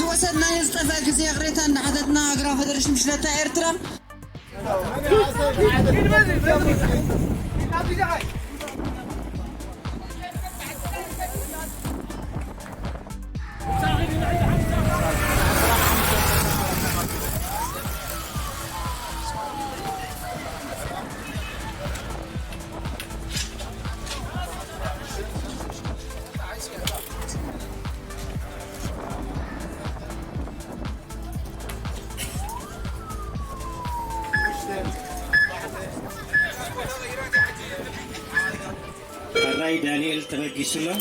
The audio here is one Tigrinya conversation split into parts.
ወሰድናዮ ዝጠፍአ ግዜ ይቕሬታ እንዳሓተትና፣ ሃገራዊ ፈደረሽን ብሽክለታ ኤርትራ። ሕራይ ዳንኤል ተበጊሱ ኣሎ።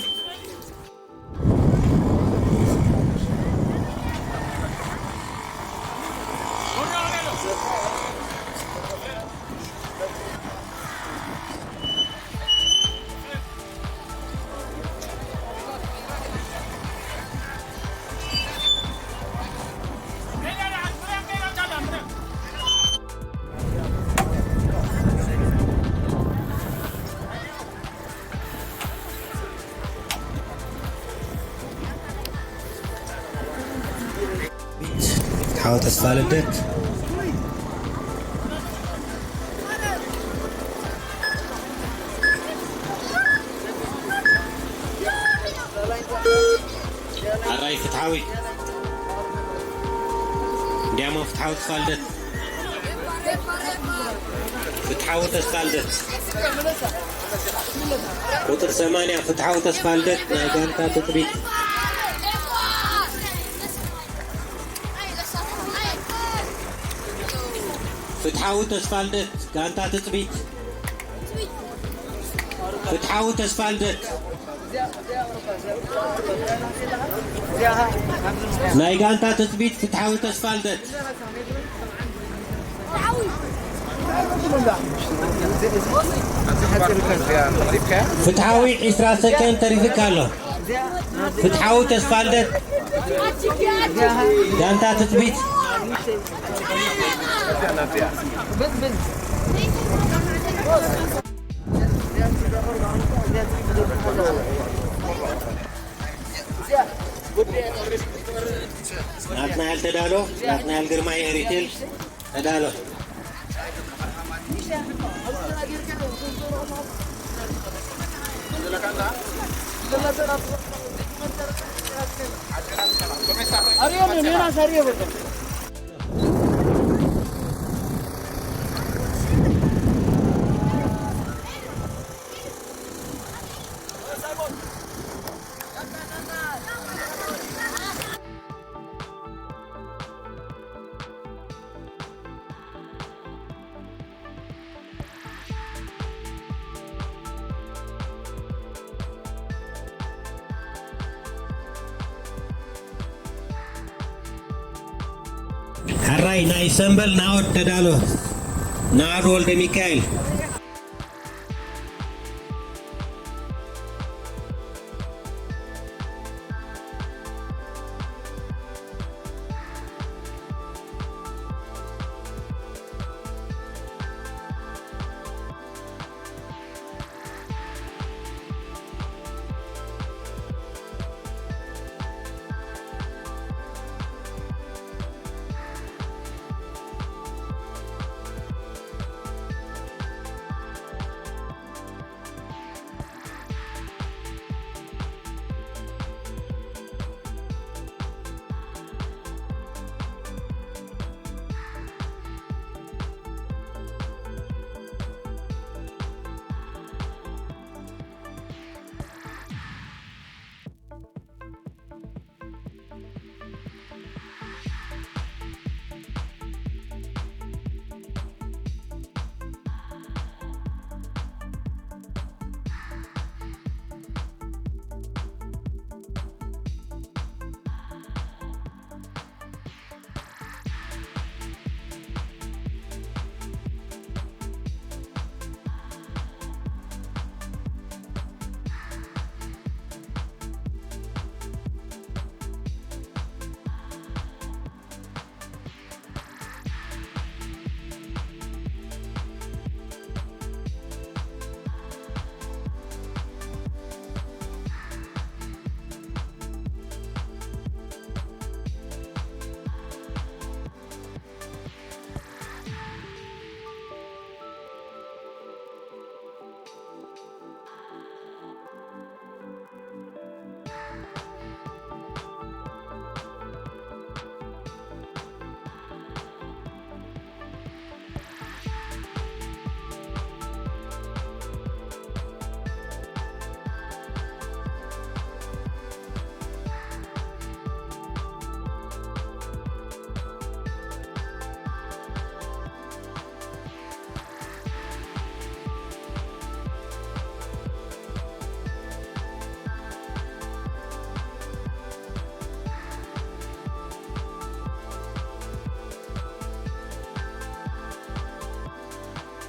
ሓው ተስፋ ልደት። ኣራይ ፍትሓዊ። እንዲያሞ ፍትሓዊ ተስፋ ልደት። ፍትሓዊ ተስፋ ልደት። ቁፅሪ ሰማንያ ፍትሓዊ ተስፋ ልደት ናይ ጋንታ ትፅቢት። ፍትሓዊ ተስፋ ልደት ጋንታ ትፅቢት። ፍትሓዊ ተስፋ ልደት። ናይ ጋንታ ትፅቢት ፍትሓዊ ተስፋ ልደት። ፍትሓዊ ዕስራ ሰከንድ ተሪፍካ ኣሎ። ፍትሓዊ ተስፋ ልደት ጋንታ ትፅቢት። ናትናኤል ተዳሎ፣ ናትናኤል ግርማይ ኤሪቴል ተዳሎ። ሕራይ ናይ ሰምበል ናኦድ ተዳሎ፣ ናኦድ ወልደ ሚካኤል።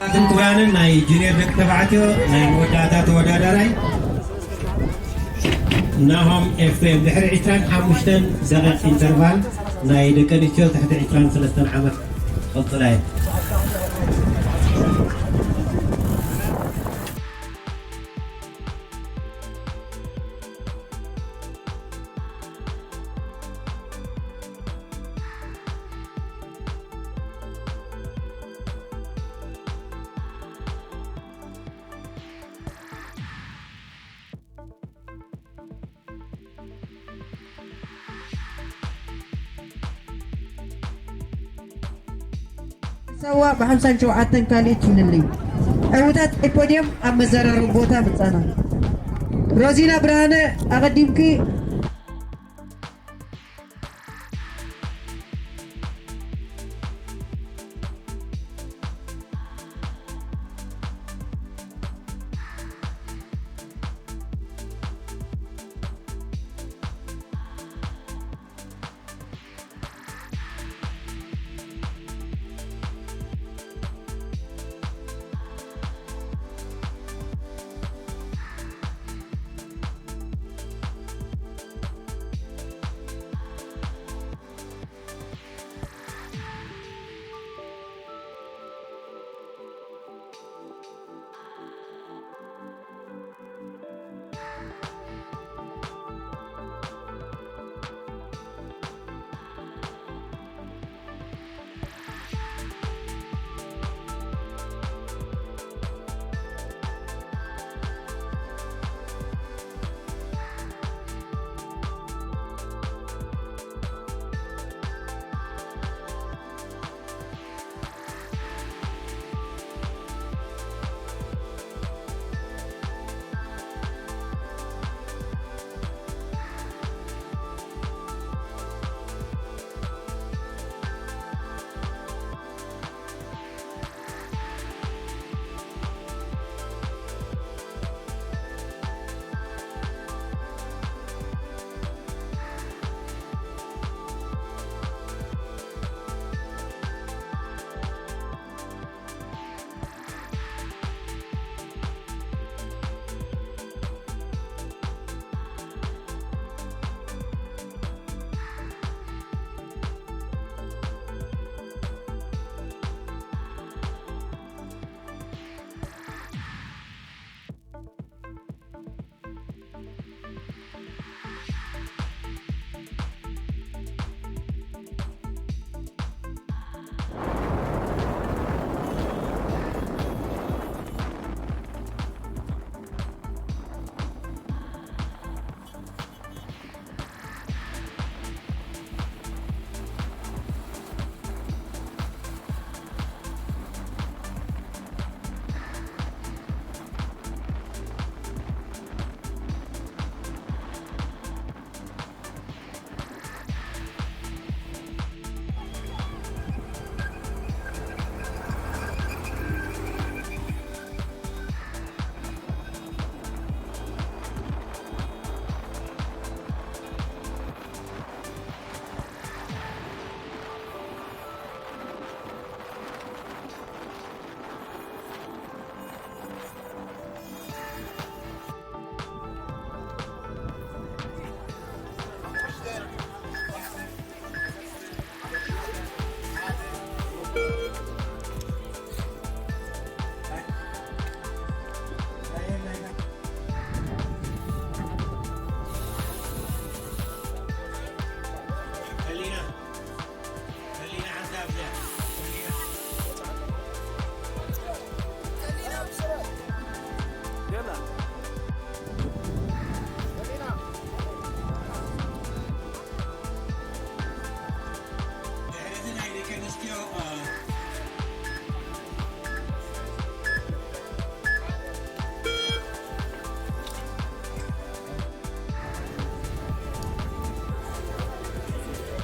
ኣትን ክቡራንን ናይ ጁኒየር ደቂ ተባዕትዮ ናይ መወዳእታ ተወዳዳራይ ናሆም ኤፍሬም ድሕሪ ዕስራን ሓሙሽተን ደቂቕ ኢንተርቫል ናይ ደቂ ኣንስትዮ ትሕቲ ዕስራን ሰለስተን ዓመት ክቕጽላ እየ። ሰዋ ብሓምሳን ሸውዓተን ካልኢት ፍልልይ ዕዉታት ናይ ፖድየም ኣብ መዘራረቢ ቦታ ምጻና። ሮዚና ብርሃነ ኣቐዲምኪ።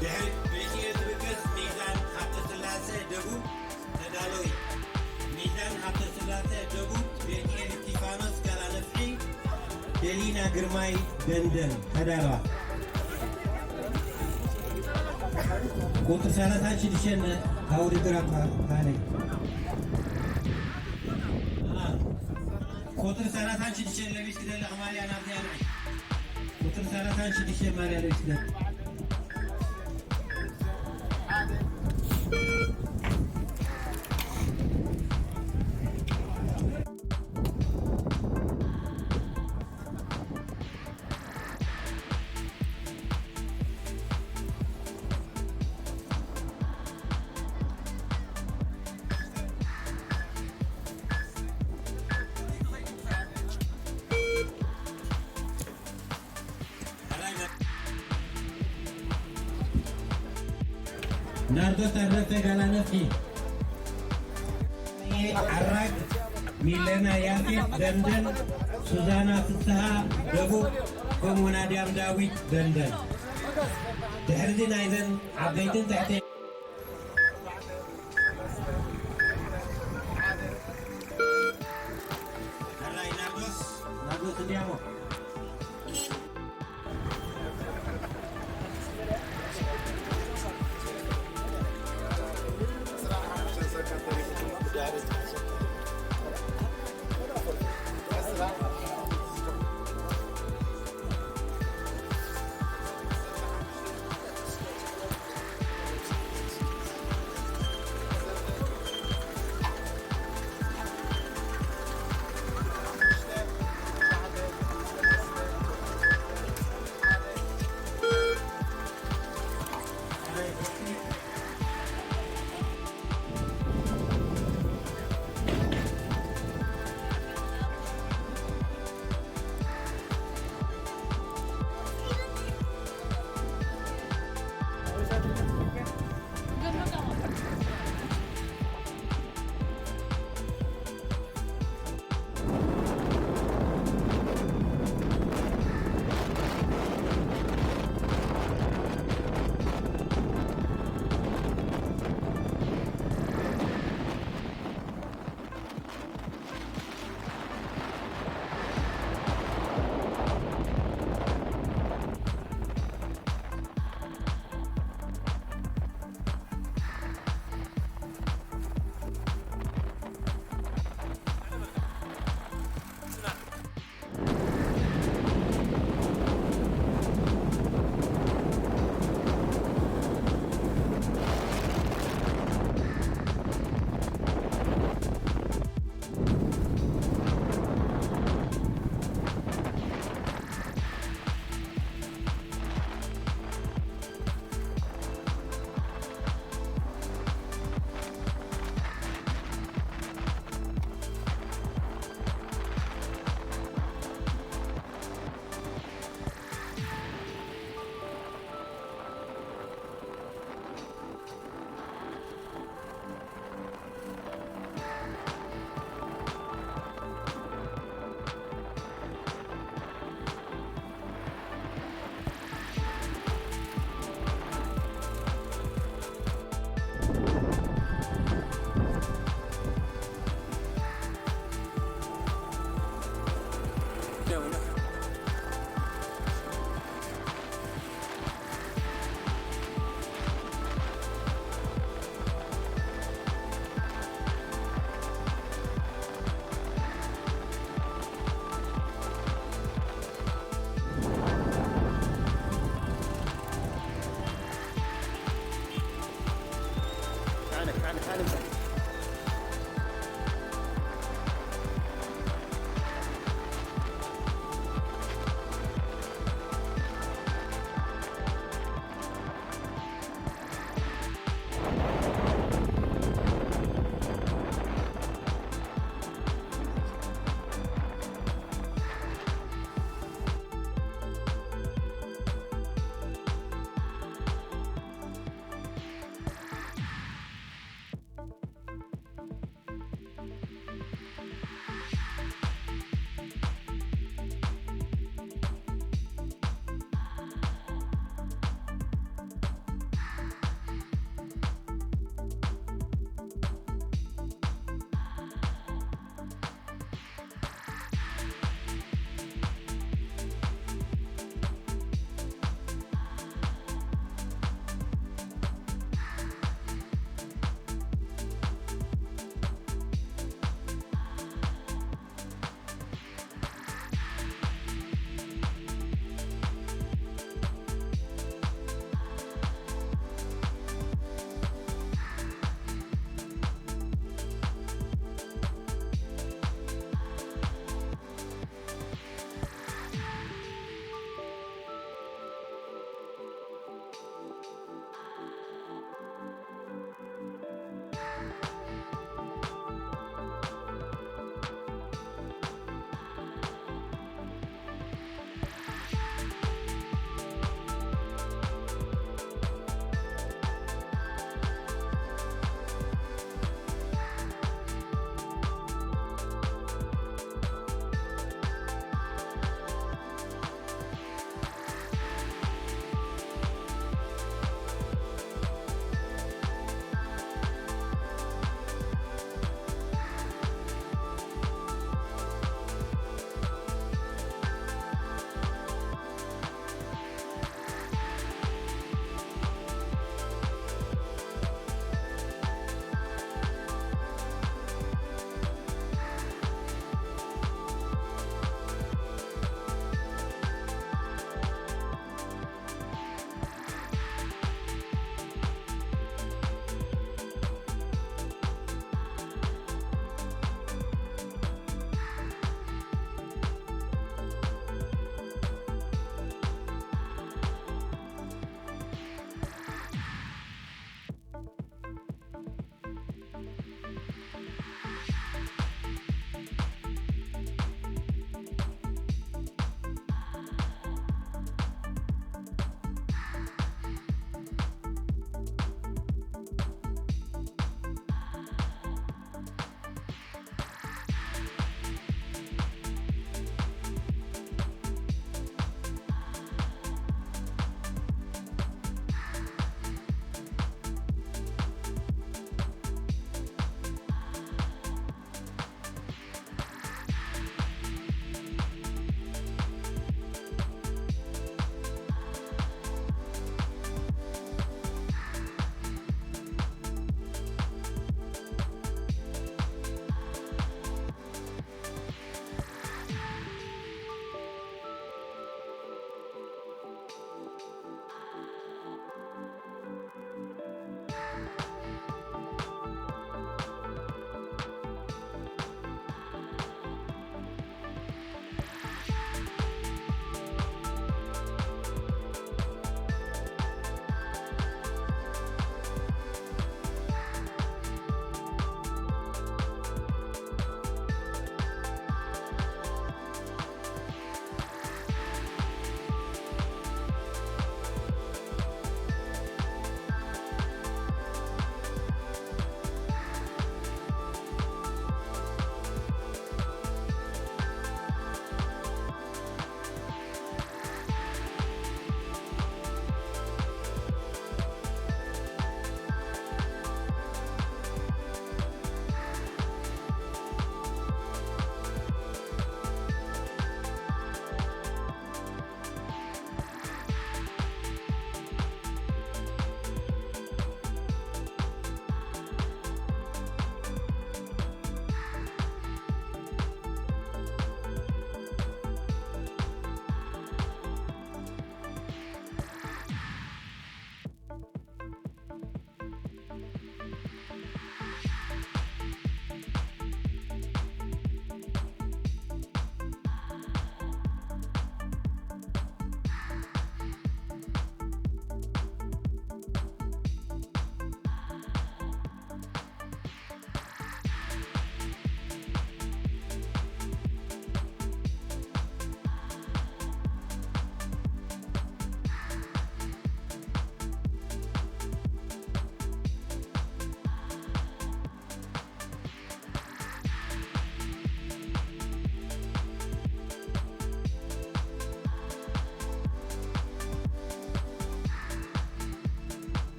ድሕሪ ቤትኤል ትብገስ ሚዛን ሃብተስላሴ ደቡብ ተዳለዊ። ሚዛን ሃብተስላሴ ደቡብ፣ ቤትኤል እስቲፋኖስ ጋላ ነፍሒ፣ ደሊና ግርማይ ደንደን ተዳለዋ። ቁጽሪ ሰላሳን ሽዱሽተን ካብ ውድድር ኣውጻእና። ቁፅሪ ሰላሳን ሽዱሽተን ለቢስኪ ዘለኺ ማልያ ናብዚኣ ንዒ። ቁፅሪ ሰላሳን ሽዱሽተን ማልያ ለቢስኪ ዘለኺ። ናርዶስ ተረፈ ጋላነፍሒ፣ ኣራግ፣ ሚለና ያፌት ደንደን፣ ሱዛና ፍስሃ ደቡብ፣ ከምኡውን ኣድያም ዳዊት ደንደን። ድሕርዚ ናይዘን ዓበይትን ትሕተ ሕራይ ናርዶስ፣ ናርዶስ እንዲያሞ።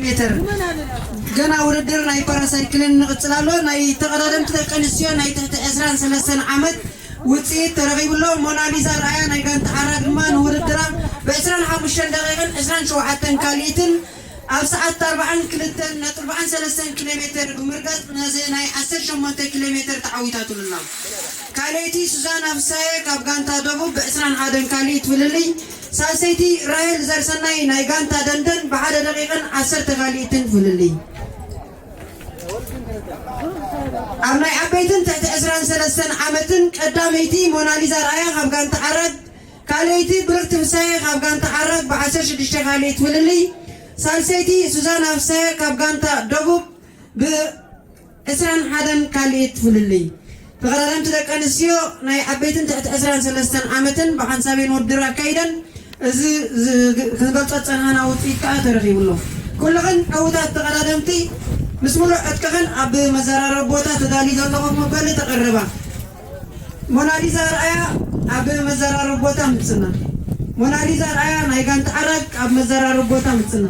ሜትር። ገና ውድድር ናይ ፓራሳይክልን ንቕጽል ኣሎ። ናይ ተቐዳደምቲ ደቂ ኣንስትዮ ናይ ትሕቲ ዕስራን ሰለስተን ዓመት ውጽኢት ተረኺቡ ኣሎ። ሞናሊዛ ርኣያ ናይ ጋንታ ዓራ ድማ ንውድድራ ብ ዕስራን ሓሙሽተን ደቂቕን ዕስራን ሸውዓተን ካልኢትን ኣብ ሰዓት ኣርባዓን ክልተን ነጥቢ ኣርባዓን ሰለስተን ኪሎ ሜትር ብምርጋጽ ነዚ ናይ ዓሰርተ ሸሞንተ ኪሎ ሜትር ተዓዊታትሉ ኣላ። ካልኣይቲ ሱዛና ፍሳየ ካብ ጋንታ ደቡብ ብ ዕስራን ሓደን ካልኢት ፍልልይ፣ ሳልሰይቲ ራሄል ዘርሰናይ ናይ ጋንታ ደንደን ብሓደ ደቂቕን ዓሰርተ ካልኢትን ፍልልይ። ኣብ ናይ ዓበይትን ትሕቲ ዕስራን ሰለስተን ዓመትን ቀዳመይቲ ሞናሊዛ ርኣያ ካብ ጋንታ ዓራግ፣ ካልኣይቲ ብርኽቲ ፍሳየ ካብ ጋንታ ዓራግ ብ ዓሰርተ ሽዱሽተ ካልኢት ፍልልይ፣ ሳልሰይቲ ሱዛና ፍሳየ ካብ ጋንታ ደቡብ ብ ዕስራን ሓደን ካልኢት ፍልልይ። ተቐዳደምቲ ደቂ ኣንስትዮ ናይ ዓበይትን ትሕቲ ዕስራን ሰለስተን ዓመትን ብሓንሳብ እየን ውድድር ኣካይደን። እዚ ዝ-፣ ክንገልጾ ዝጸናሕና ውጽኢት ከኣ ተረኺቡ ኣሎ። ኩልኽን ዕዉታት ተቐዳደምቲ ምስ ሙሉእ ዕጥቅኽን ኣብ መዘራረቢ ቦታ ተዳልዩ ዘሎ ኮፍ መበሊ ተቐርባ። ሞናሊዛ ርኣያ ኣብ መዘራረቢ ቦታ ምጽና። ሞናሊዛ ርኣያ ናይ ጋንታ ዓራግ ኣብ መዘራረቢ ቦታ ምጽና።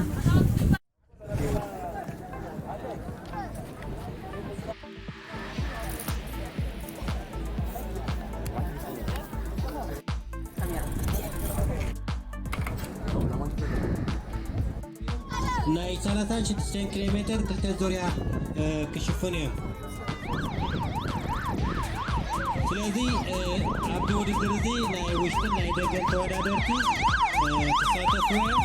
ናይ ሰላሳን ሽዱሽተን ኪሎ ሜትር ክልተ ዙርያ፣ እ፣ ክሽፍኑ እዮም። ስለዚ፣ እ፣ ኣብዚ ውድድር እዚ ናይ ውሽጥን ናይ ደገን ተወዳደርቲ፣ እ፣ ክሳተፉ እዮም።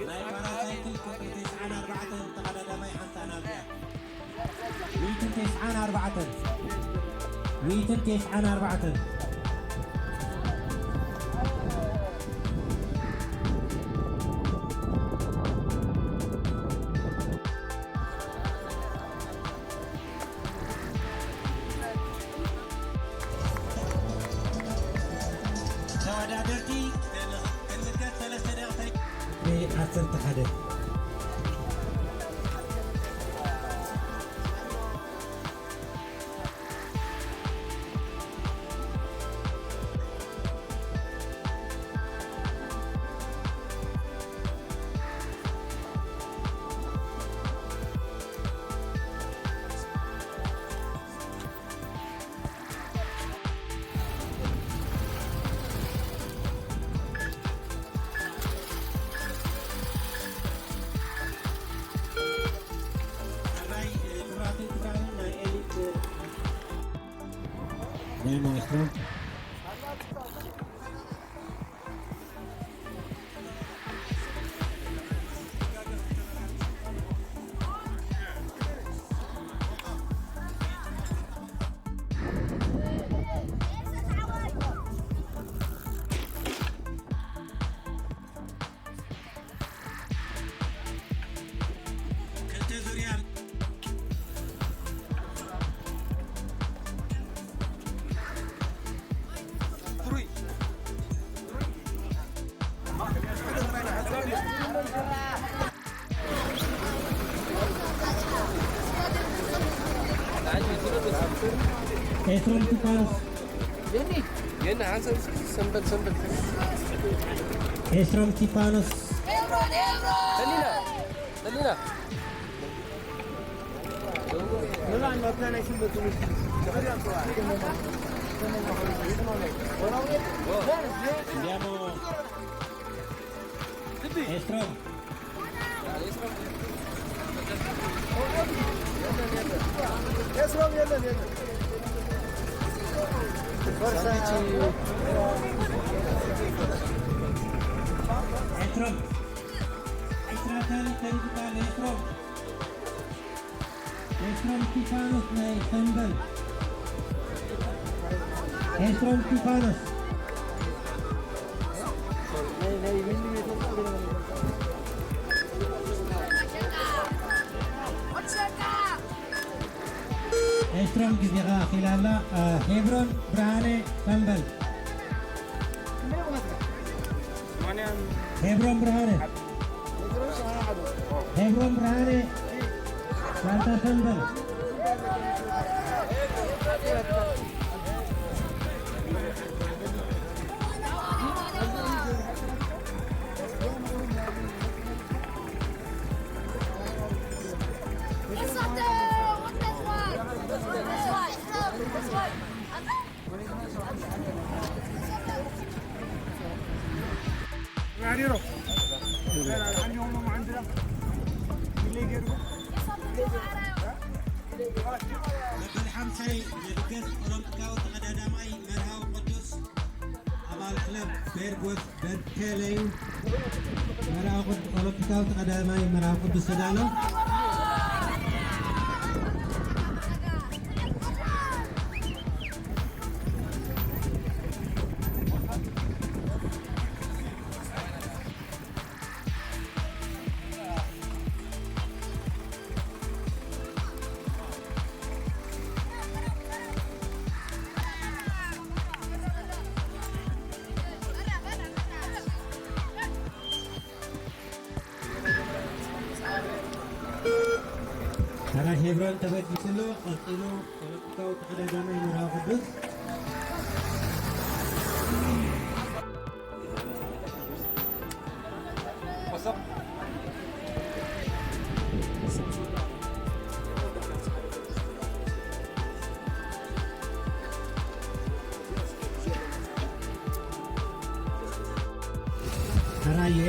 ናይ ፓራሳይክል ክልተ ተስዓን ኣርባዕተን ተቐዳዳማይ ሓንሳእ ናብያ። ሚእትን ተስዓን ኣርባዕተን። ሚእትን ተስዓን ኣርባዕተን። ተወዳደርቲ፣ ክንምልከት ሰለስተ ደቂቕ። ዓሰርተ ሓደ። ናይ ማእከል ክልተ ዙርያ። ኤፍሬም እስጢፋኖስ። የኒ፣ የኒ፣ ሓንሳብ እስኪ ሰንበል፣ ሰንበል። ኤፍሬም እስጢፋኖስ። ሰሊና፣ ሰሊና። Andiamo. Estro. Estro. Estro, tali, tali, tali, Estro. Estro Stifanos ናይ ሰንበል። ኤፍሬም እስጢፋኖስ። ሄብሮን ግዜኻ ኣኺላ ኣላ። ሄብሮን ብርሃነ ሰምበል። ሄብሮን ብርሃነ። ሄብሮን ብርሃነ፣ ጋንታ ሰምበል። መበል ሓምሳይ ዝድገፍ ኦሎምፒካዊ ተቐዳዳማይ መርሃዊ ቅዱስ፣ ኣባል ክለብ ቤርጎት በርተለዩ። መርሃዊ ቅድ-፣ ኦሎምፒካዊ ተቐዳዳማይ መርሃዊ ቅዱስ ተዳሎ። ተራ ሄብሮን ተበጊሱ ኣሎ። ቀጺሉ ኦሎምፒካዊ ተቐዳዳማይ መርሃዊ ቅዱስ። ተራየ።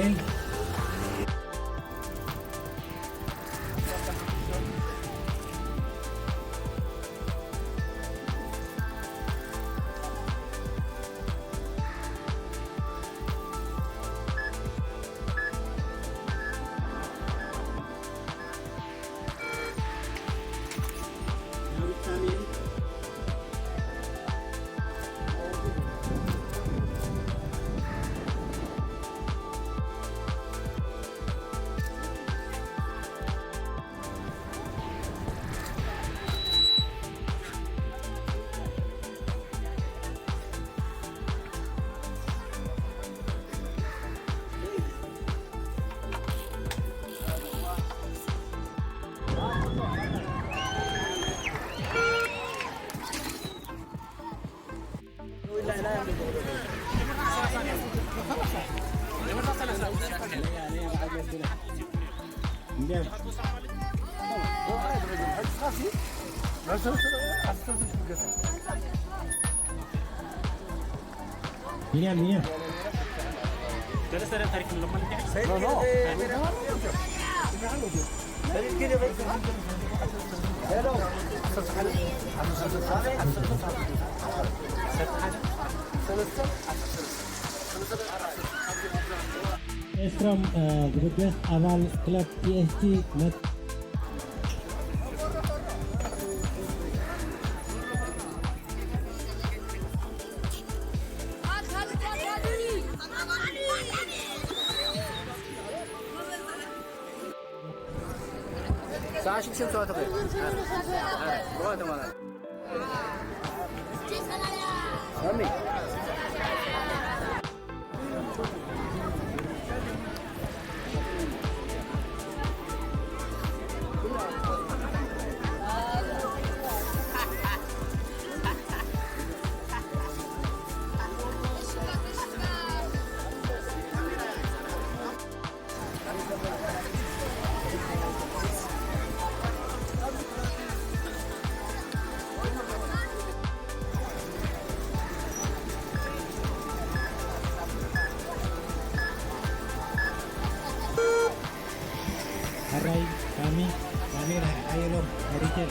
ቢንያም፣ ቢንያም። ኤስትሮም፣ እ፣ ዝብገስ ኣባል ክለብ ፒ ኤስ ጂ መት-፣ ሰዓት ሽዱሽተ ምሳዋ ተኸ-፣ ኧረ፣ ኧረ፣ ብቐዋተ ማለት። ሳሚ። ሕራይ ሳሚ፣ ሳሚ ናይ ሓየሎም፣ ሪቴል።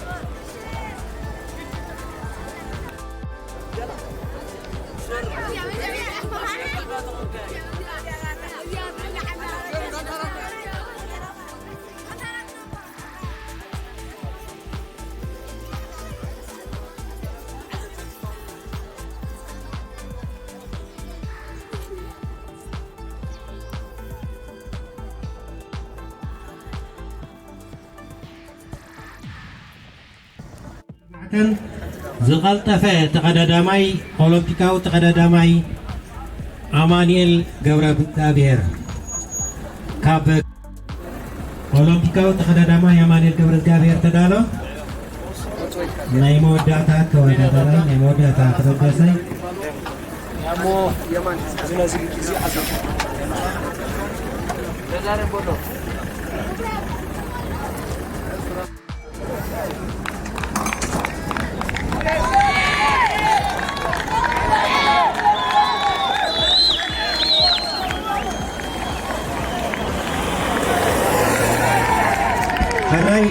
ዝቐልጠፈ ተቐዳዳማይ፣ ኦሎምፒካዊ ተቐዳዳማይ ኣማኑኤል ገብረእግዚኣብሔር። ካብ ኦሎምፒካዊ ተቐዳዳማይ ኣማኑኤል ገብረእግዚኣብሔር ተዳሎ። ናይ መወዳእታ ተወዳዳራይ፣ ናይ መወዳእታ ተበገሳይ። ሕራይ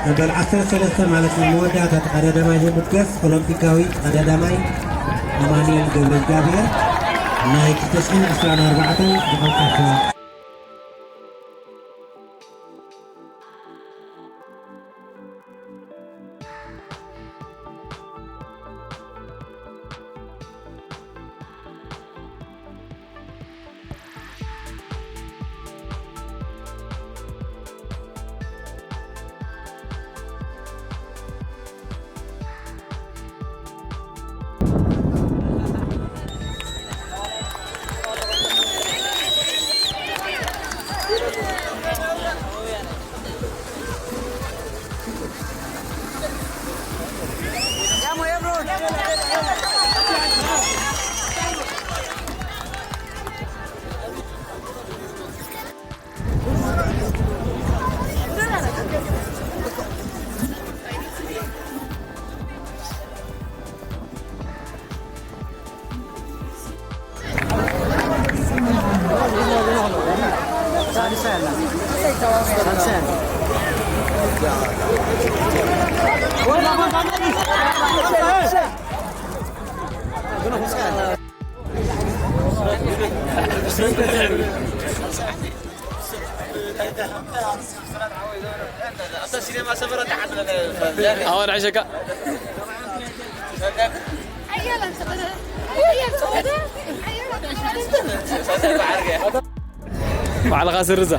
ንበል ዓሰርተ ሰለስተ ማለት ናይ መወዳእታ ተቐዳዳማይ ዝምገስ ኦሎምፒካዊ ተቐዳዳማይ ኣማኑኤል ገብረእግዚኣብሔር ናይ ክልተ ሽሕን ዕስራን ኣርባዕተን ዝቐልጠፈ። ኣዋን ዓሸካ ባዕልኻ ስርዛ።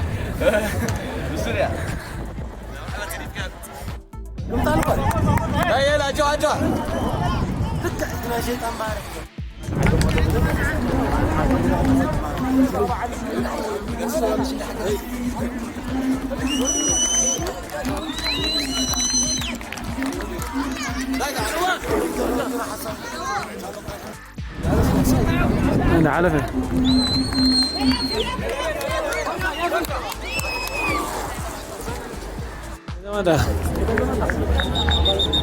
እንዳሓለፈ።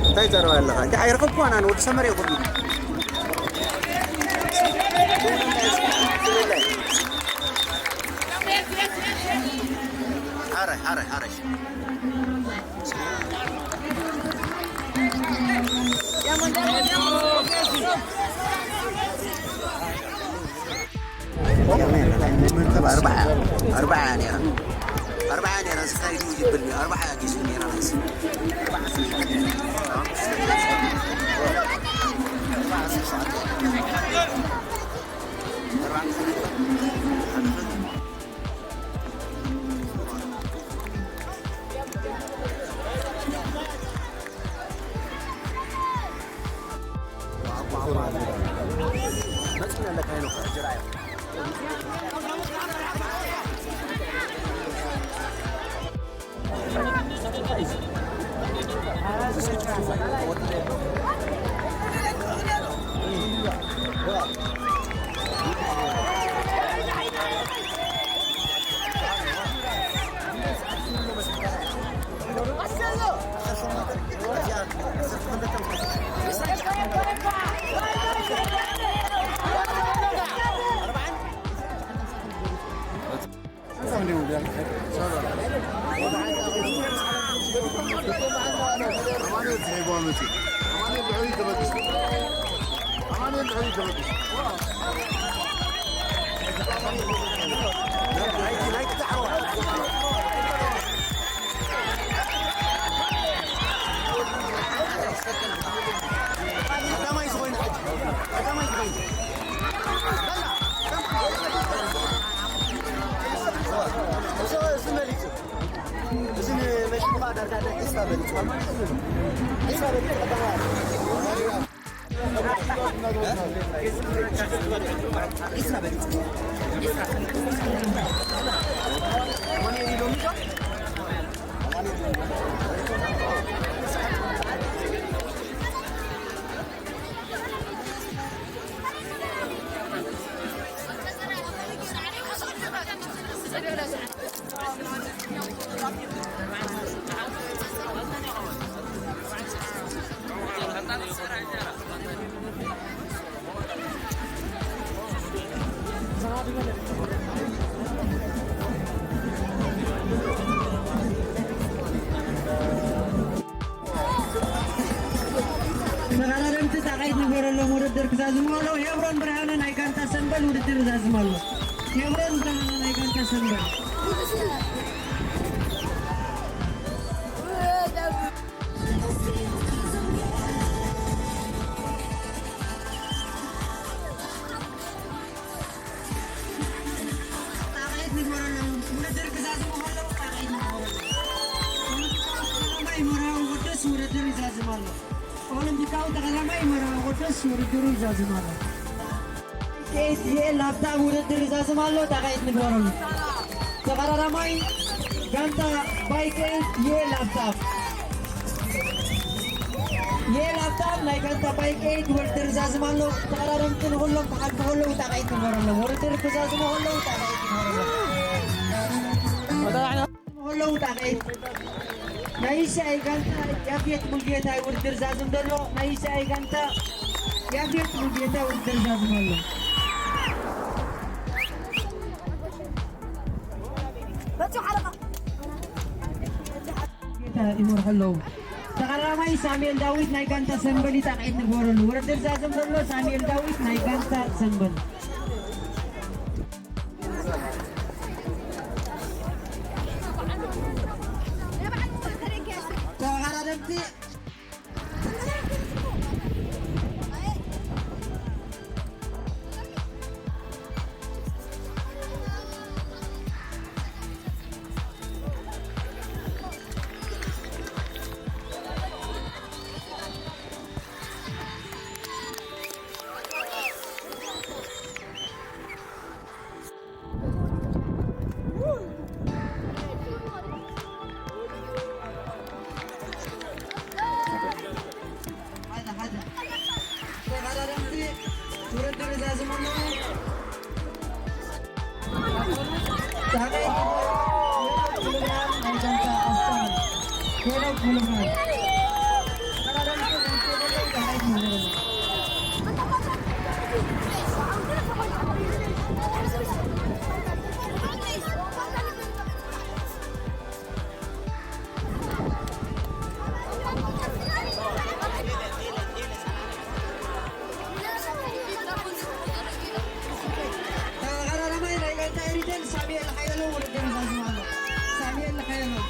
እንታይ ዘረባ ኣለኻ? እንታይ ኣይረኸብኩ ኣነ ወዲ ሰመረ ይኹን። ሓረ፣ ሓረ፣ ሓረ። ኣርባዓ፣ ኣርባዓ እያ ነይራ። ኣርባዓ እያ ነይራ፣ ዝካይዱ ይብል፣ ኣርባዓ እያ ጊሱ ነይራ። ተቐዳደምቲ ጣቕዒት ንግበረሎም፣ ውድድር ክዛዝሙ ኣለዉ። ሄብሮን ብርሃነ ናይ ጋንታ ሰምበል ውድድር ይዛዝም ኣሎ። ሄብሮን ብርሃነ ናይ ጋንታ ሰምበል። ጣቕዒት ንግበረሎም። ውድድር ክዛዝሙ ከለዉ ጣቕዒት ንግበረሎም። ኦሎምፒካዊ ተቐዳማይ መርሃዊ ቅዱስ ውድድር ይዛዝም ኣሎ። ኦሎምፒካዊ ተቐዳማይ መርሃዊ ቅዱስ ውድድሩ ይዛዝም ኣሎ። ጣቕዒት ዩኤል ሃብታም ውድድር ይዛዝም ኣሎ። ጣቕዒት ንግበረሉ። ተቐዳዳማይ ጋንታ ባይክ ኤይት ዩኤል ሃብታም። ዩኤል ሃብታም ናይ ጋንታ ባይክ ኤይት ውድድር ይዛዝም ኣሎ። ተቐዳደምቲ ንኹሎም ክሓልፉ ከለዉ ጣቕዒት ንግበረሎም። ውድድር ክዛዝሙ ከለዉ ጣቕዒት ንግበረሎም። ከለዉ ጣቕዒት ናይ ኢሲኣይ ጋንታ ያፌት ሙልጌታ ውድድር ዛዝም ዘሎ ናይ ኢሲኣይ ጋንታ ያፌት ሙልጌታ ውድድር ዛዝም ኣሎ። ጌታ ይመርሑ ኣለዉ። ተቐዳማይ ሳሙኤል ዳዊት ናይ ጋንታ ሰንበል ጣቕዒት ንግበረሉ። ውድድር ዛዝም ዘሎ ሳሙኤል ዳዊት ናይ ጋንታ ሰንበል። ተቐዳደምቲ ሓደ ሓደ ተቐዳደምቲ ውድድር ይዛዝሙ ኣለዉ። ዳግማይ ኪሎ ግራም ናይ ጋንታ ኣስታም ሄኖክ ሙሉብርሃን። ተቐዳደምቲ ውድድር ዳግማይ ኪሎ ግራም። ተቐዳዳማይ ናይ ጋንታ ኤሪቴል ሳሙኤል ሓየሎም ውድድር ይዛዝም ኣሎ። ሳሙኤል ሓየሎም።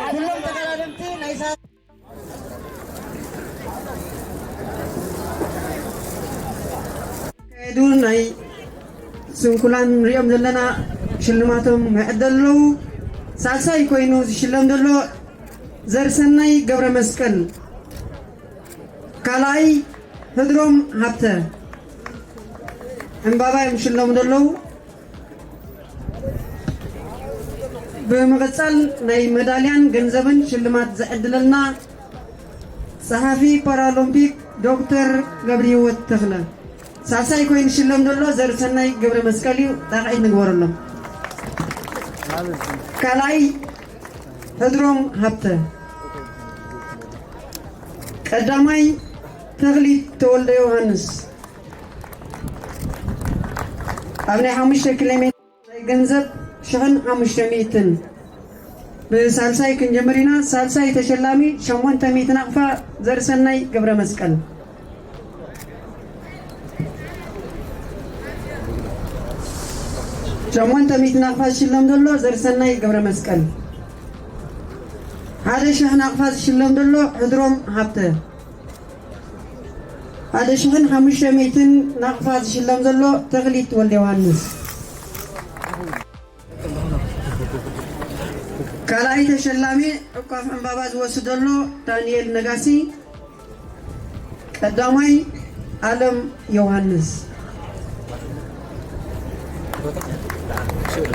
ኩሎም ተቐዳደምቲ ናይ ሳ- ካየዱ ናይ ስንኩላን ንሪኦም ዘለና ሽልማቶም ይዕደሉ ኣለዉ። ሳልሳይ ኮይኑ ዝሽለም ዘሎ ዘርሰናይ ገብረ መስቀል፣ ካልኣይ ህድሮም ሃብተ ዕምባባ እዮም ዝሽለሙ ዘለዉ። ብምቕጻል ናይ መዳልያን ገንዘብን ሽልማት ዝዕድለልና ጸሓፊ ፓራሎምፒክ ዶክተር ገብረህይወት ተኽለ። ሳልሳይ ኮይኑ ሽለም ዘሎ ዘርሰናይ ገብረ መስቀል እዩ። ጣቕዒት ንግበረሎም። ካልኣይ ህድሮም ሃብተ። ቀዳማይ ተኽሊት ተወልደ ዮሃንስ። ኣብ ናይ ሓሙሽተ ኪሎ ሜትር ናይ ገንዘብ ሽሕን ሓሙሽተ ሚእትን። ብሳልሳይ ክንጀምር ኢና። ሳልሳይ ተሸላሚ ሸሞንተ ሚእቲ ናቕፋ ዘርሰናይ ገብረ መስቀል። ሸሞንተ ሚእቲ ናቕፋ ዝሽለም ዘሎ ዘርሰናይ ገብረ መስቀል። ሓደ ሽሕ ናቕፋ ዝሽለም ዘሎ ሕድሮም ሃብተ። ሓደ ሽሕን ሓሙሽተ ሚእትን ናቕፋ ዝሽለም ዘሎ ተኽሊት ወልደ ዮሃንስ። ካልኣይ ተሸላሚ ዕቋፍ ዕምባባ ዝወስድ ዘሎ ዳንኤል ነጋሲ። ቀዳማይ ኣለም ዮሃንስ።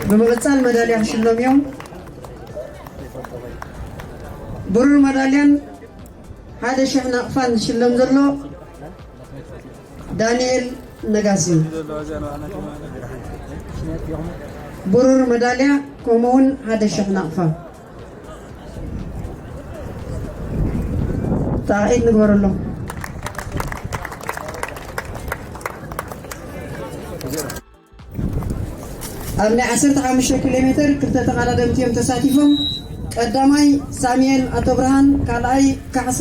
ብምቕጻል መዳልያ ክሽለም እዮም። ብሩር መዳልያን ሓደ ሽሕ ናቕፋን ዝሽለም ዘሎ ዳንኤል ነጋሲ። ብሩር መዳልያ ከምኡውን ሓደ ሽሕ ናቕፋ። ጣቕዒት ንግበረሎም። ኣብ ናይ ዓሰርተ ሓሙሽተ ኪሎ ሜትር ክልተ ተቐዳደምቲ እዮም ተሳቲፎም። ቀዳማይ ሳሙኤል ኣቶብርሃን፣ ካልኣይ ካሕሳ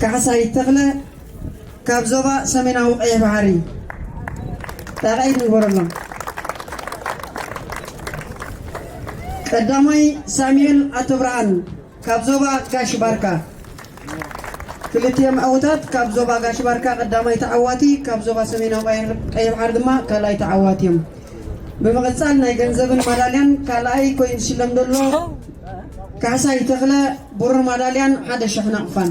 ካሕሳይ ተኽለ ካብ ዞባ ሰሜናዊ ቀይሕ ባሕሪ። ጣቕዒት ንግበረሎም። ቀዳማይ ሳሙኤል ኣቶብርሃን ካብ ዞባ ጋሽ ባርካ። ክልቲኦም ዕዉታት ካብ ዞባ ጋሽ ባርካ ቀዳማይ ተዓዋቲ፣ ካብ ዞባ ሰሜናዊ ቀይሕ ባሕሪ ድማ ካልኣይ ተዓዋቲ እዮም። ብምቕጻል ናይ ገንዘብን ማዳልያን ካልኣይ ኮይኑ ዝሽለም ዘሎ ካሕሳይ ተኽለ ብሩር ማዳልያን ሓደ ሽሕ ናቕፋን።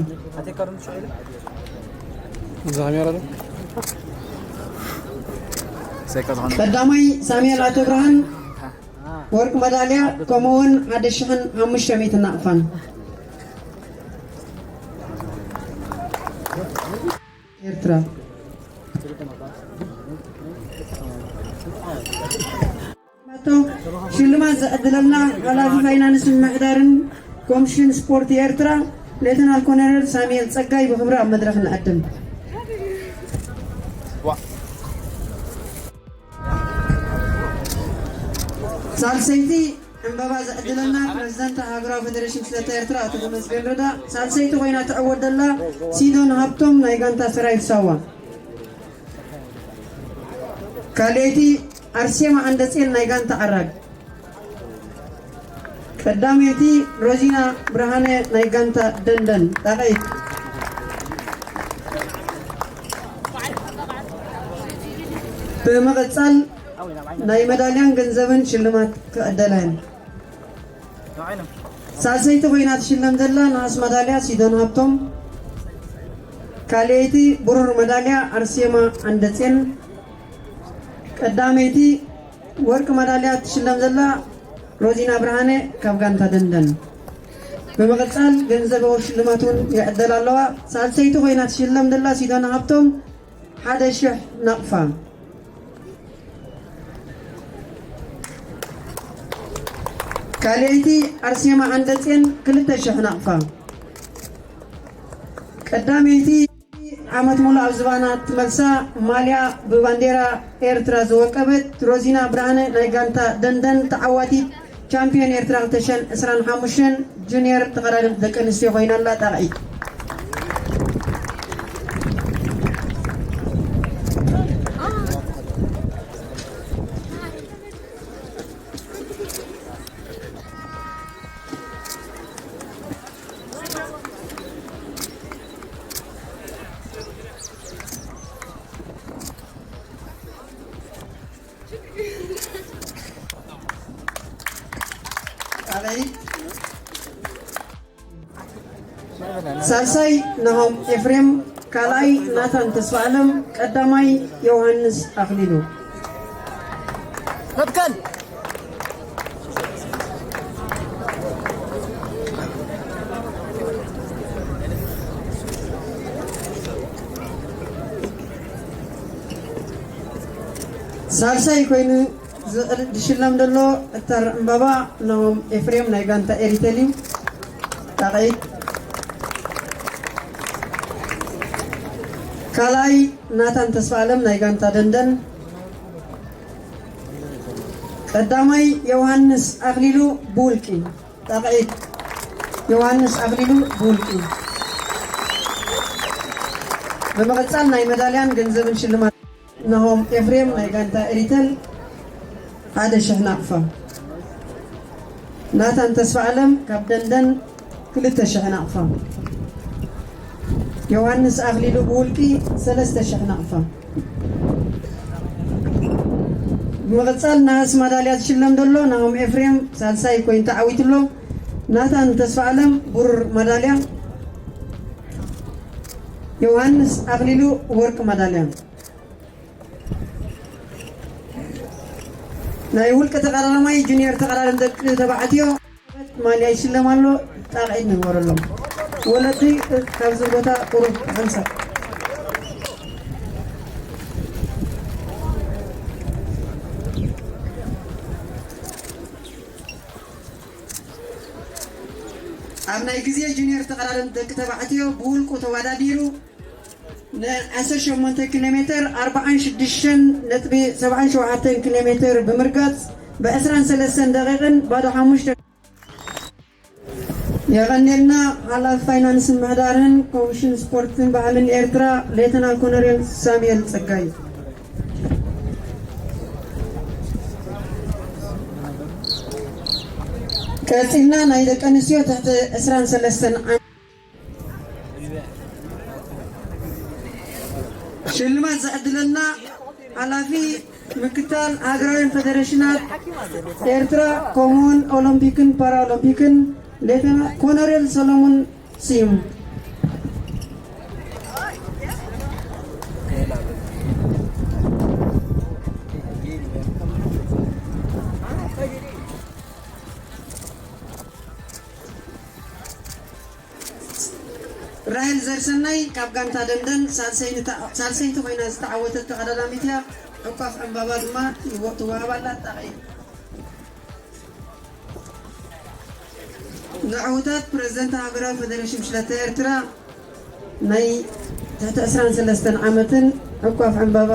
ቀዳማይ ሳሙኤል ኣቶብርሃን ወርቂ መዳልያ ከምኡውን ሓደ ሽሕን ሓሙሽተ ሚእትን ናቕፋን። ኤርትራ። ሽልማት ዝዕድለልና ሓላፊ ፋይናንስን ምምሕዳርን ኮሚሽን ስፖርት ኤርትራ ሌተናል ኮሎኔል ሳሙኤል ጸጋይ ብኽብሪ ኣብ መድረኽ ንዕድም። ሳልሰይቲ ዕምባባ ዝዕድለና ፕረዚደንት ሃገራዊ ፌደሬሽን ብሽክለታ ኤርትራ ኣቶ ተመስገን ረዳ። ሳልሰይቲ ኮይና ትዕወት ዘላ ሲዶን ሃብቶም ናይ ጋንታ ሰራዊት ሳዋ። ካልኣይቲ ኣርሴማ ዓንደጼን ናይ ጋንታ ዓራግ። ቀዳመይቲ ሮዚና ብርሃነ ናይ ጋንታ ደንደን ጣቕዒት። ብምቕጻል ናይ መዳልያን ገንዘብን ሽልማት ክዕደላ እየን። ሳልሰይቲ ኮይና ትሽለም ዘላ ነሃስ መዳልያ ሲዶን ሃብቶም፣ ካልኣይቲ ብሩር መዳልያ ኣርሴማ ዓንደጼን፣ ቀዳመይቲ ወርቂ መዳልያ ትሽለም ዘላ ሮዚና ብርሃነ ካብ ጋንታ ደንደን። ብምቕጻል ገንዘባዊ ሽልማት እውን ይዕደላ ኣለዋ። ሳልሰይቲ ኮይና ትሽለም ዘላ ሲዶና ሃብቶም ሓደ ሽሕ ናቕፋ። ካልኣይቲ ኣርሴማ ዓንደጼን ክልተ ሽሕ ናቕፋ። ቀዳመይቲ ዓመት ሙሉእ ኣብ ዝባና ትመልሳ ማልያ ብባንዴራ ኤርትራ ዝወቀበት ሮዚና ብርሃነ ናይ ጋንታ ደንደን ተዓዋቲት ቻምፒዮን ኤርትራ ክልተ ሽሕን ዕስራን ሓሙሽተን ጁኒየር ተቐዳደምቲ ደቂ ኣንስትዮ ኮይና ኣላ። ጣቕዒት። ጣቕዒት። ሳልሳይ ናሆም ኤፍሬም፣ ካልኣይ ናታን ተስፋኣለም፣ ቀዳማይ ዮሃንስ ኣኽሊሉ። መትከል። ሳልሳይ ኮይኑ ዝቕድ-፣ ዝሽለም ዘሎ ዕታር ዕምባባ ናሆም ኤፍሬም ናይ ጋንታ ኤሪቴል እዩ። ጣቕዒት። ካልኣይ ናታን ተስፋኣለም ናይ ጋንታ ደንደን። ቀዳማይ ዮሃንስ ኣኽሊሉ ብውልቂ። ጣቕዒት ዮሃንስ ኣኽሊሉ ብውልቂ። ብምቕጻል ናይ መዳልያን ገንዘብን ሽልማት ናሆም ኤፍሬም ናይ ጋንታ ኤሪተል ሓደ ሽሕ ናቕፋ። ናታን ተስፋ ኣለም ካብ ደንደን ክልተ ሽሕ ናቕፋ። ዮሃንስ ኣኽሊሉ ብውልቂ ሰለስተ ሽሕ ናቕፋ። ብምቕጻል ናህስ ማዳልያ ዝሽለም ዘሎ ናሆም ኤፍሬም ሳልሳይ ኮይኑ ተዓዊቱ ኣሎ። ናታን ተስፋ ኣለም ብሩር ማዳልያ፣ ዮሃንስ ኣኽሊሉ ወርቂ ማዳልያ። ናይ ውልቂ ተቐዳዳማይ ጁኒየር ተቐዳደም ደቂ ተባዕትዮ ማልያ ይሽለም ኣሎ። ጣቕዒት ንግበረሎም። ወለዲ ካብዚ ቦታ ቁሩብ ሓንሳብ። ኣብ ናይ ግዜ ጁኒየር ተቐዳደምቲ ደቂ ተባዕትዮ ብውልቁ ተወዳዲሩ ን ዓሰርተ ሸሞንተ ኪሎ ሜትር ኣርባዓን ሽዱሽተን ነጥቢ ሰብዓን ሸውዓተን ኪሎ ሜትር ብምርጋጽ ብ ዕስራን ሰለስተን ደቂቕን ባዶ ሓሙሽተ። የቐንየልና። ሓላፊ ፋይናንስን ምሕዳርን ኮሚሽን ስፖርትን ባህልን ኤርትራ ሌተና ኮሎኔል ሳሙኤል ጸጋይ። ቀጺልና ናይ ደቂ ኣንስትዮ ትሕቲ ዕስራን ሰለስተን ዓመት ሽልማት ዝዕድለልና ሓላፊ ምክታል ሃገራውያን ፌደሬሽናት ኤርትራ ከምኡውን ኦሎምፒክን ፓራኦሎምፒክን ሌተና ኮሎኔል ሰሎሞን ስዩም። ራሄል ዘርሰናይ ካብ ጋንታ ደንደን ሳልሰይቲ ኮይና ዝተዓወተት ተቐዳዳሚት እያ። ዕቋፍ ዕምባባ ድማ ይወ-፣ ትወሃባ ኣላ። ጣቕዒት ንዕዉታት ፕረዚደንት ሃገራዊ ፌደሬሽን ብሽክለታ ኤርትራ ናይ ትሕቲ ዕስራን ሰለስተን ዓመትን ዕቋፍ ዕምባባ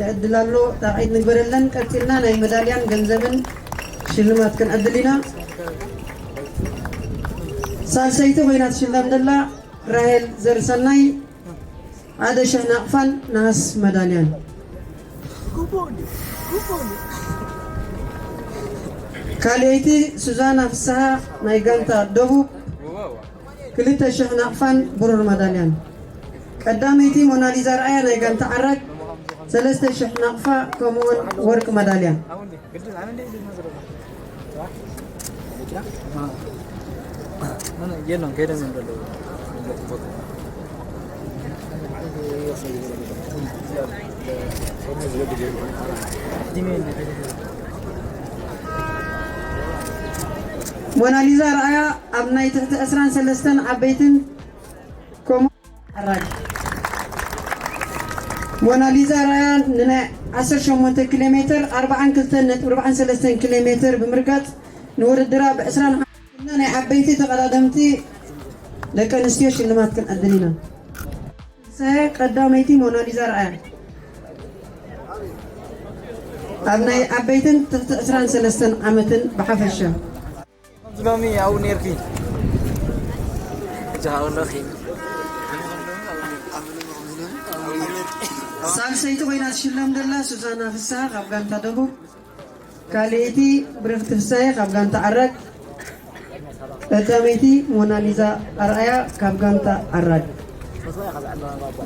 ይዕድል ኣሎ። ጣቕዒት ንግበረለን። ቀጺልና ናይ መዳልያን ገንዘብን ሽልማት ክንዕድል ኢና። ሳልሰይቲ ኮይና ትሽለም ዘላ ራሄል ዘርሰናይ ሓደ ሽሕ ናቕፋን ነሃስ መዳልያን። ካልኣይቲ ሱዛና ፍስሃ ናይ ጋንታ ደቡብ ክልተ ሽሕ ናቕፋን ብሩር መዳልያን። ቀዳመይቲ ሞናሊዛ ርኣያ ናይ ጋንታ ዓራግ ሰለስተ ሽሕ ናቕፋ ከምኡውን ወርቂ መዳልያ። ሞናሊዛ ርኣያ ኣብ ናይ ትሕቲ ዕስራን ሰለስተን ዓበይትን ከምኡ ሓራጅ። ሞናሊዛ ራያ ንናይ ዓሰርተ ሸሞንተ ኪሎ ሜትር ኣርብዓን ክልተን ነጥቢ ኣርብዓን ሰለስተን ኪሎ ሜትር ብምርጋጽ ንውድድራ ብዕስራን ሓሙሽተን ናይ ዓበይቲ ተቐዳደምቲ ደቂ ኣንስትዮ ሽልማት ክንዕድል ኢና። ሰ-፣ ቀዳመይቲ ሞናሊዛ ራያ ኣብ ናይ ዓበይትን ትሕቲ ዕስራን ሰለስተን ዓመትን ብሓፈሻ። ሎሚ ኣብኡ ነርኪ። ጃ ኣለኺ። ሳልሰይቲ ኮይና ትሽለም ዘላ ሱዛና ፍስሃ ካብ ጋንታ ደቡብ፣ ካልኣይቲ ብርኽቲ ፍስሃየ ካብ ጋንታ ዓራግ፣ ቀዳመይቲ ሞናሊዛ ኣርኣያ ካብ ጋንታ ዓራግ።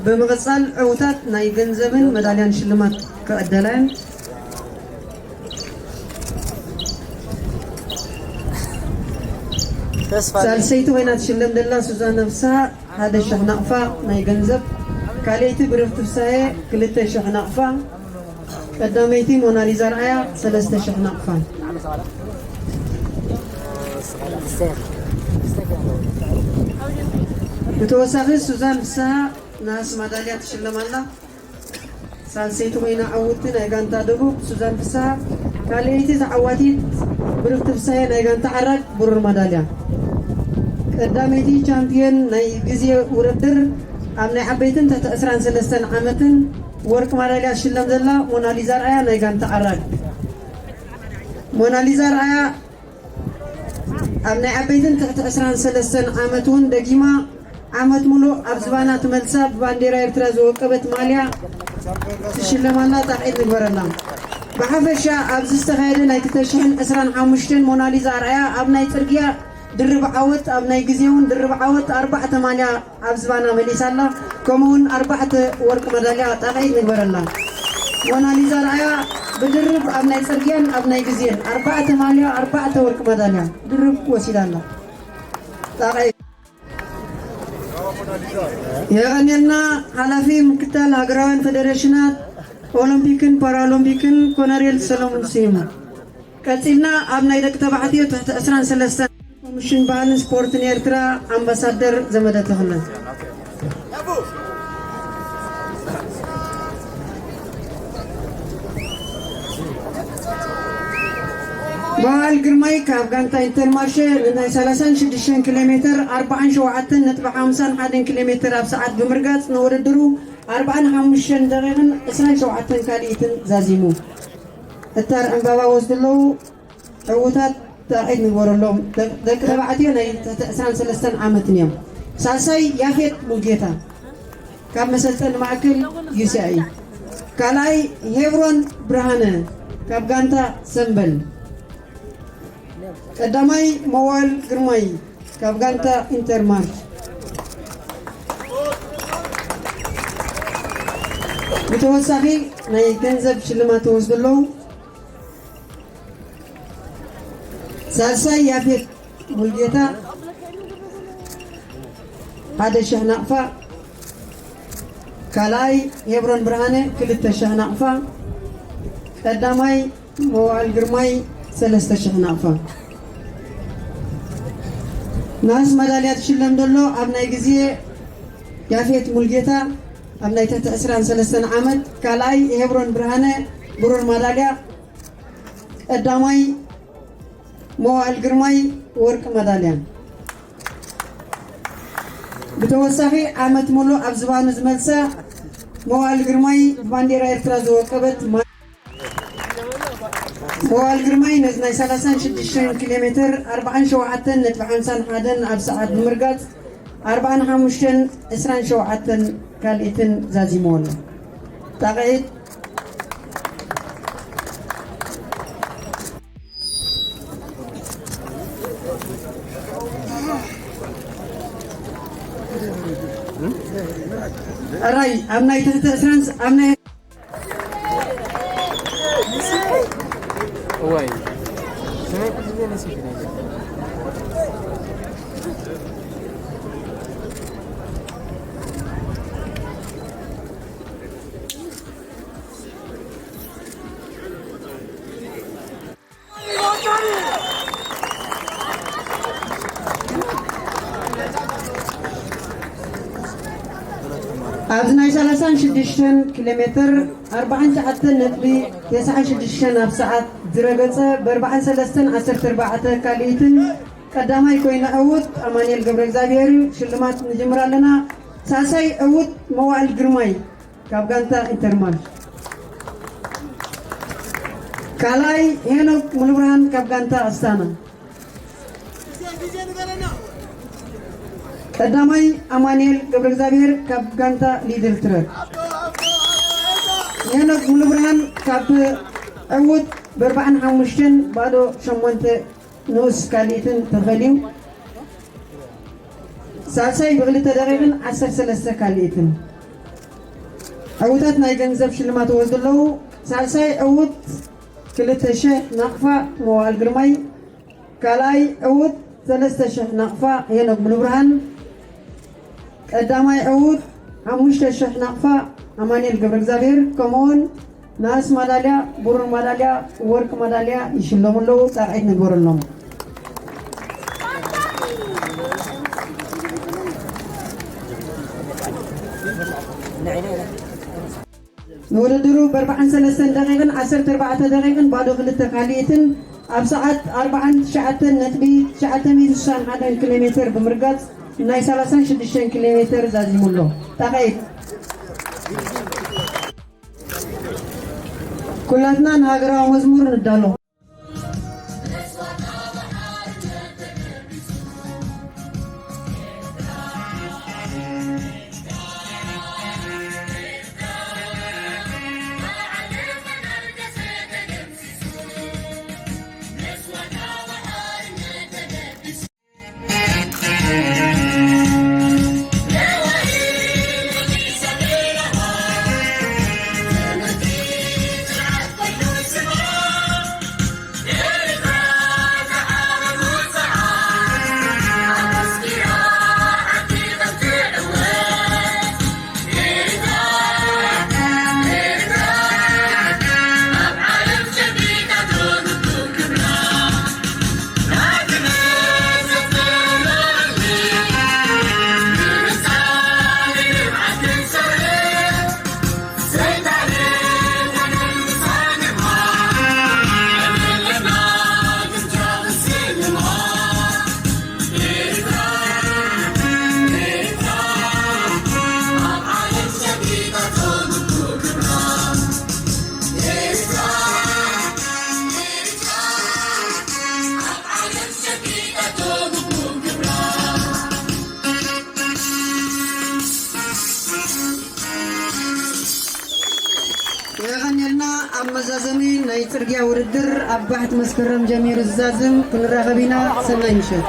ብምቕጻል ዕዉታት ናይ ገንዘብን መዳልያን ሽልማት ክዕደላ እየን። ተስፋ ሳልሰይቲ ኮይና ትሽለም ዘላ ሱዛና ፍስሃ ሓደ ሽሕ ናቕፋ ናይ ገንዘብ፣ ካልኣይቲ ብርኽቲ ፍስሃየ ክልተ ሽሕ ናቕፋ፣ ቀዳመይቲ ሞናሊዛ ርኣያ ሰለስተ ሽሕ ናቕፋ። ብተወሳኺ ሱዛን ፍስሃ ነሃስ ማዳልያ ትሽለም ኣላ። ሳልሰይቲ ኮይና ዕውትቲ ናይ ጋንታ ደቡብ ሱዛን ፍስሃ፣ ካልኣይቲ ተዓዋቲት ብርኽቲ ፍስሃየ ናይ ጋንታ ዓራግ ብሩር ማዳልያ። ቀዳመይቲ ቻምፒዮን ናይ ግዜ ውድድር ኣብ ናይ ዓበይትን ትሕቲ ዕስራን ሰለስተን ዓመትን ወርቂ ማዳልያ ትሽለም ዘላ ሞናሊዛ ርኣያ ናይ ጋንታ ዓራግ። ሞናሊዛ ርኣያ ኣብ ናይ ዓበይትን ትሕቲ ዕስራን ሰለስተን ዓመት እውን ደጊማ ዓመት ሙሉእ ኣብ ዝባና ትመልሳ ብባንዴራ ኤርትራ ዝወቀበት ማልያ ትሽለማላ ጣቕዒት ንግበረላ። ብሓፈሻ ኣብዚ ዝተኻየደ ናይ ክልተ ሽሕን ዕስራን ሓሙሽተን ሞናሊዛ ኣርኣያ ኣብ ናይ ጽርግያ ድርብ ዓወት፣ ኣብ ናይ ግዜ እውን ድርብ ዓወት ኣርባዕተ ማልያ ኣብ ዝባና መሊሳላ። ከምኡ እውን ኣርባዕተ ወርቂ መዳልያ ጣቕዒት ንግበረላ። ሞናሊዛ ኣርኣያ ብድርብ ኣብ ናይ ጽርግያን ኣብ ናይ ግዜን ኣርባዕተ ማልያ ኣርባዕተ ወርቂ መዳልያ ድርብ ወሲዳላ። ጣቕዒት የቐንየልና። ሓላፊ ምክትታል ሃገራውያን ፌደሬሽናት ኦሎምፒክን ፓራኦሎምፒክን ኮነሬል ሰሎሞን ስዩም። ቀጺልና ኣብ ናይ ደቂ ተባዕትዮ ትሕቲ ዕስራን ሰለስተን ኮሚሽን ባህልን ስፖርትን ኤርትራ ኣምባሳደር ዘመደ ተኽለ። በዓል ግርማይ ካብ ጋንታ ኢንተርማርሸ ንናይ ሰላሳን ሽዱሽተን ኪሎ ሜትር ኣርባዓን ሸውዓተን ነጥቢ ሓምሳን ሓደን ኪሎ ሜትር ኣብ ሰዓት ብምርጋጽ ንውድድሩ ኣርባዓን ሓሙሽተን ደቂቕን ዕስራን ሸውዓተን ካልኢትን ዛዚሙ። እታር ዕምባባ ወስዱ ኣለዉ። ዕዉታት ጣቕዒት ንግበረሎም። ደቂ ተባዕትዮ ናይ ትሕቲ ዕስራን ሰለስተን ዓመትን እዮም። ሳልሳይ ያፌት ሙልጌታ ካብ መሰልጠኒ ማእከል ዩ ሲ ኣይ። ካልኣይ ሄብሮን ብርሃነ ካብ ጋንታ ሰምበል። ቀዳማይ መዋል ግርማይ ካብ ጋንታ ኢንተርማርሽ። ብተወሳኺ ናይ ገንዘብ ሽልማት ተወስዱ ኣለዉ። ሳልሳይ ያፌት ሙልጌታ ሓደ ሽሕ ናቕፋ፣ ካልኣይ ሄብሮን ብርሃነ ክልተ ሽሕ ናቕፋ፣ ቀዳማይ መዋል ግርማይ ሰለስተ ሽሕ ናቕፋ። ናስ መዳልያ ትሽለም ዘሎ ኣብ ናይ ግዜ ያፌት ሙልጌታ ኣብ ናይ ትሕቲ ዕስራን ሰለስተን ዓመት፣ ካልኣይ ሄብሮን ብርሃነ ብሩር ማዳልያ፣ ቀዳማይ መዋእል ግርማይ ወርቂ መዳልያ። ብተወሳኺ ዓመት ሙሉእ ኣብ ዝባኑ ዝመልሳ መዋእል ግርማይ ብባንዴራ ኤርትራ ዝወቀበት ማ-፣ መዋእል ግርማይ ነዚ ናይ ሰላሳን ሽዱሽተን ኪሎ ሜትር ኣርባዓን ሸውዓተን ነጥቢ ሓምሳን ሓደን ኣብ ሰዓት ብምርጋጽ ኣርባዓን ሓሙሽተን ዕስራን ሸውዓተን ካልኢትን ዛዚምዎ ኣሎ። ጣቕዒት። ሕራይ ኣብ ናይ ትሕቲ ዕስራን ስ-፣ ኣብ ናይ እዋይ። ኣብዚ ናይ ሰላሳን ሽዱሽተን ኪሎ ሜትር ኣርባዓን ትሽዓተን ነጥቢ ተስዓን ሽዱሽተን ኣብ ሰዓት ዝረገጸ፣ ብኣርባዓን ሰለስተን ዓሰርተ ኣርባዕተ ካልኢትን ቀዳማይ ኮይኑ ዕዉት ኣማኑኤል ገብረ እግዚኣብሔር እዩ። ሽልማት ንጅምር ኣለና። ሳልሳይ ዕዉት መዋእል ግርማይ ካብ ጋንታ ኢንተርማል። ካልኣይ ሄኖክ ሙሉብርሃን ካብ ጋንታ ኣስታና። ቀዳማይ ኣማኑኤል ገብረ እግዚኣብሔር ካብ ጋንታ ሊድል ትረክ። ሄኖክ ሙሉብርሃን ካብ ዕዉት ብኣርባዓን ሓሙሽተን ባዶ ሸሞንተ ንኡስ ካልኢትን ተፈልዩ። ሳልሳይ ብክልተ ደቂቕን ዓሰርተ ሰለስተ ካልኢትን። ዕዉታት ናይ ገንዘብ ሽልማት ወስዱ ኣለዉ። ሳልሳይ ዕዉት ክልተ ሽሕ ናቕፋ መዋእል ግርማይ፣ ካልኣይ ዕዉት ሰለስተ ሽሕ ናቕፋ ሄኖክ ሙሉብርሃን፣ ቀዳማይ ዕዉት ሓሙሽተ ሽሕ ናቕፋ ኣማኑኤል ገብረ እግዚኣብሔር፣ ከምኡውን ናስ ማዳልያ፣ ብሩር ማዳልያ፣ ወርቂ ማዳልያ ይሽለሙ ኣለዉ። ጣቕዒት ንግበረሎም። ንውድድሩ ብኣርባዓን ሰለስተን ደቂቕን ዓሰርተ ኣርባዕተ ደቂቕን ባዶ ክልተ ካልኢትን ኣብ ሰዓት ኣርባዓን ትሽዓተን ነጥቢ ትሽዓተ ሚእቲ ስሳን ሓደን ኪሎ ሜትር ብምርጋጽ ናይ ሰላሳን ሽዱሽተን ኪሎ ሜትር ዛዚሙ ኣሎ። ጣቕዒት። ኩላትና ንሃገራዊ መዝሙር ንዳሎ። የቐንየልና። ኣብ መዛዘሚ ናይ ጽርግያ ውድድር ኣብ ባሕቲ መስከረም ጀሚሩ ዝዛዝም ክንራኸብ ኢና። ሰናይ ምሸት።